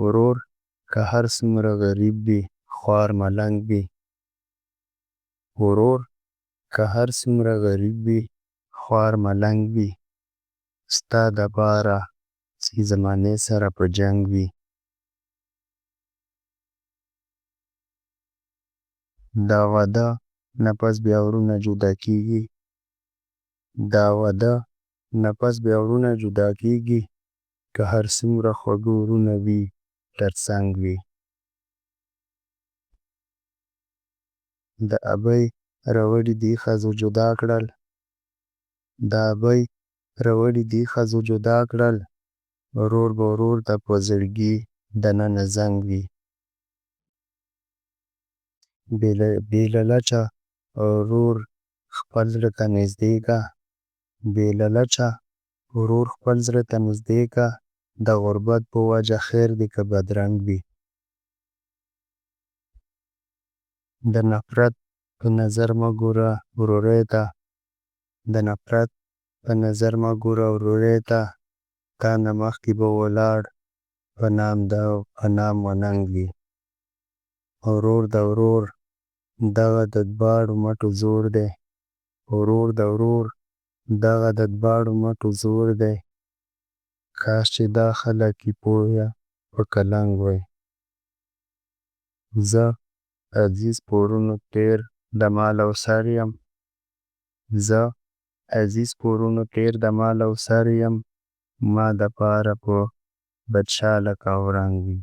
ورور که هر څومره غریب وي خوار ملنګ وي، ورور که هر څومره غریب وي خوار ملنګ وي، ستا دپاره زمانې سره په جنګ وي. د واده نه پس بیا ورونه جدا کیږي، د واده نه پس بیا ورونه جدا کیږي، که هر څومره خوږه ورونه وي تر څنګ وي. د ابۍ راوړي دي ښځو جدا کړل، د ابۍ راوړي دي ښځو جدا کړل، ورور به ورور ته په زړګي دننه زنګ وي. بې لالچه ورور خپل زړه ته نزدې که، بې لالچه ورور خپل زړه ته نزدې که، د غربت په وجه خیر دی که بدرنګ وي. د نفرت په نظر مه ګوره ورورې ته، د نفرت په نظر مه ګوره ورورې ته، تا نه مخکې به ولاړ په نام د په نام و ننګ وي. ورور د ورور دغه د دواړو مټو زور دی، ورور د ورور دغه د دواړو مټو زور دی، کاش چې دا خلک یې پوهه په کلنګ وی. زه عزیز په ورونو تیر د مال او سر یم، زه عزیز په ورونو تیر د مال او سر یم، ما دپاره په بدشاه لکه اورنګ وي.